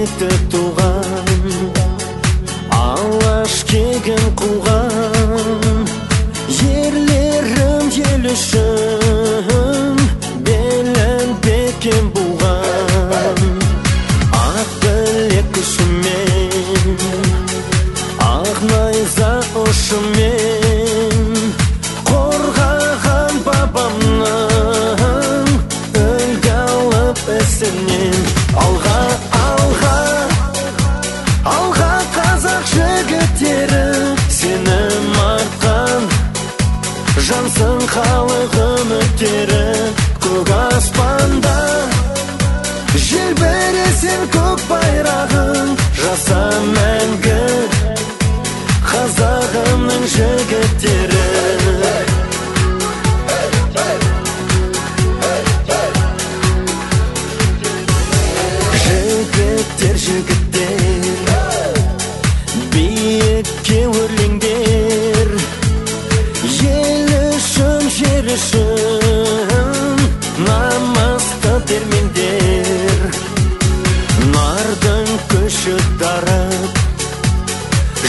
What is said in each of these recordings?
Жеті туған, алаш кегін қуған, ерлерім ел үшін белін бекем буған. Ақ білек күшімен, ақ найза ұшымен, қорғаған бабамның үлгі алып ісінен. Алға, алға, алға, қазақ жігіттері, сенім артқан жансың халық үміттері. Көк аспанда желбіресен көк байрағың, жаса мәңгі қазағымның жігіттері. Жігіттер, жігіттер, биікке өрлеңдер, ел үшін, жер үшін намысты термеңдер. Нардың күші дарып,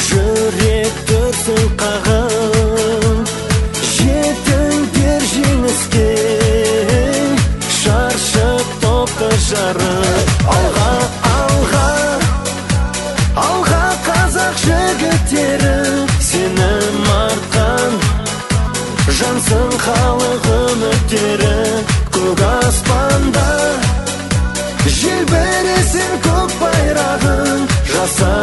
жүрек дүрсіл қағып, жетіңдер жеңіске, шаршы топты жарып. Алға, алға, алға, қазақ жігіттері, сенім артқан жансың халық үміттері. Көк аспанда желбіресен көк байрағың, жаса